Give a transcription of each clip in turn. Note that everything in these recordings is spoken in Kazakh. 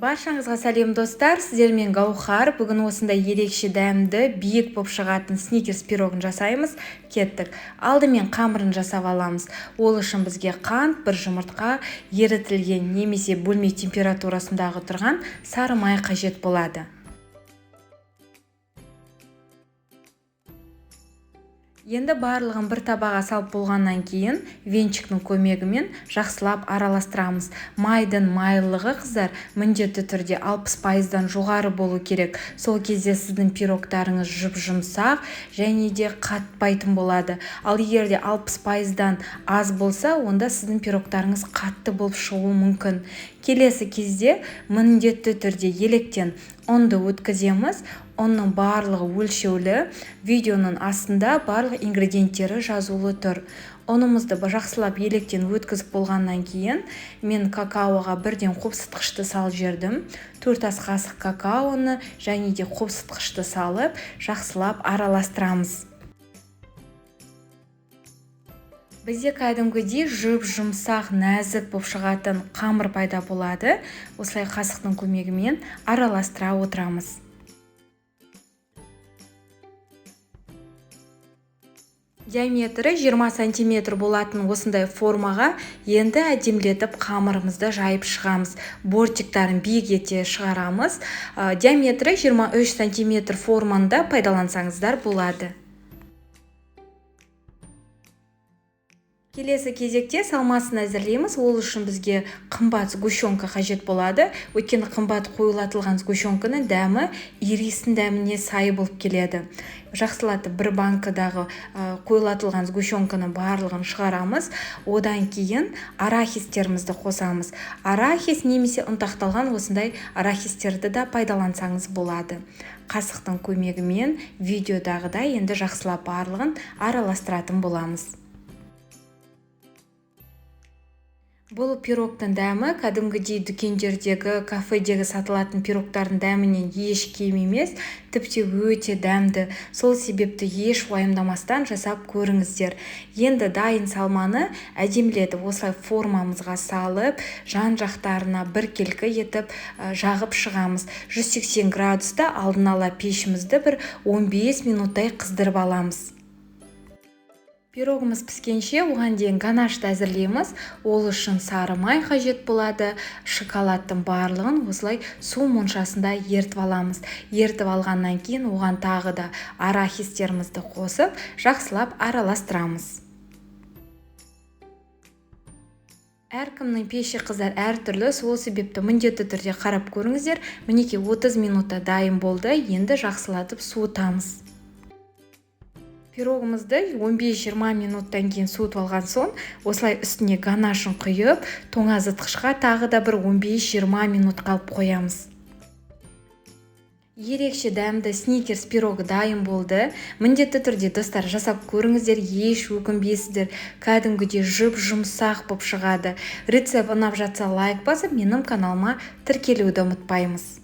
Баршаңызға сәлем, достар! Сіздермен Гаухар. Бүгін осындай ерекше дәмді, биік болып шығатын сникерс пирогын жасаймыз. Кеттік. Алдымен қамырын жасап аламыз. Ол үшін бізге қант, бір жұмыртқа, ерітілген немесе бөлме температурасындағы тұрған сары май қажет болады. Енді барлығын бір табаға салып болғаннан кейін венчиктің көмегімен жақсылап араластырамыз. Майдың майлылығы, қыздар, міндетті түрде 60%-дан жоғары болу керек. Сол кезде сіздің пирогтарыңыз жұп-жұмсақ және де қатпайтын болады. Ал егер де 60%-дан аз болса, онда сіздің пирогтарыңыз қатты болып шығуы мүмкін. Келесі кезде міндетті түрде електен ұнды өткіземіз. Ұнның барлығы өлшеулі, видеоның астында барлық ингредиенттері жазулы тұр. Ұнымызды жақсылап електен өткізіп болғаннан кейін мен какаоға бірден қопсытқышты салып жібердім. 4 ас қасық какаоны және де қопсытқышты салып, жақсылап араластырамыз. Бізде кәдімгідей жұп-жұмсақ, нәзік болып шығатын қамыр пайда болады. Осылай қасықтың көмегімен араластыра отырамыз. Диаметрі 20 сантиметр болатын осындай формаға енді әдемілетіп қамырымызды жайып шығамыз. Бортиктарын биік ете шығарамыз. Диаметрі 23 сантиметр форманы да пайдалансаңыздар болады. Келесі кезекте салмасын әзірлейміз. Ол үшін бізге қымбат сгущенка қажет болады. Өйткені қымбат қоюлатылған сгущенканың дәмі иристің дәміне сай болып келеді. Жақсылатып бір банкадағы қоюлатылған сгущенканың барлығын шығарамыз. Одан кейін арахистерімізді қосамыз. Арахис немесе ұнтақталған осындай арахистерді да пайдалансаңыз болады. Қасықтың көмегімен видеодағыдай енді жақсылап барлығын араластыратын боламыз. Бұл пирогтың дәмі кәдімгідей дүкендердегі, кафедегі сатылатын пирогтардың дәмінен еш кем емес, тіпті өте дәмді. Сол себепті еш уайымдамастан жасап көріңіздер. Енді дайын салманы әдемілетіп осылай формамызға салып, жан-жақтарына біркелкі етіп жағып шығамыз. 180 градуста алдын ала пешімізді бір 15 минуттай қыздырып аламыз. Пирогымыз піскенше оған дейін ганашты әзірлейміз. Ол үшін сары май қажет болады. Шоколадтың барлығын осылай су моншасында ерітіп аламыз. Ерітіп алғаннан кейін оған тағы да арахистерімізді қосып, жақсылап араластырамыз. Әркімнің пеші, қыздар, әртүрлі, сол себепті міндетті түрде қарап көріңіздер. Мінекей 30 минутта дайын болды. Енді жақсылатып суытамыз. Пирогымызды 15-20 минуттан кейін суытып алған соң, осылай үстіне ганашын құйып, тоңазытқышқа тағы да бір 15-20 минут қалып қоямыз. Ерекше дәмді сникерс пирогы дайын болды. Міндетті түрде, достар, жасап көріңіздер, еш өкінбейсіздер. Кәдімгідей жұп-жұмсақ болып шығады. Рецепт ұнап жатса лайк басып, менің каналыма тіркелуді ұмытпаймыз.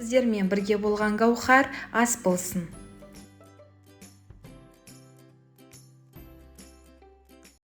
Сіздермен бірге болған Гаухар, ас болсын.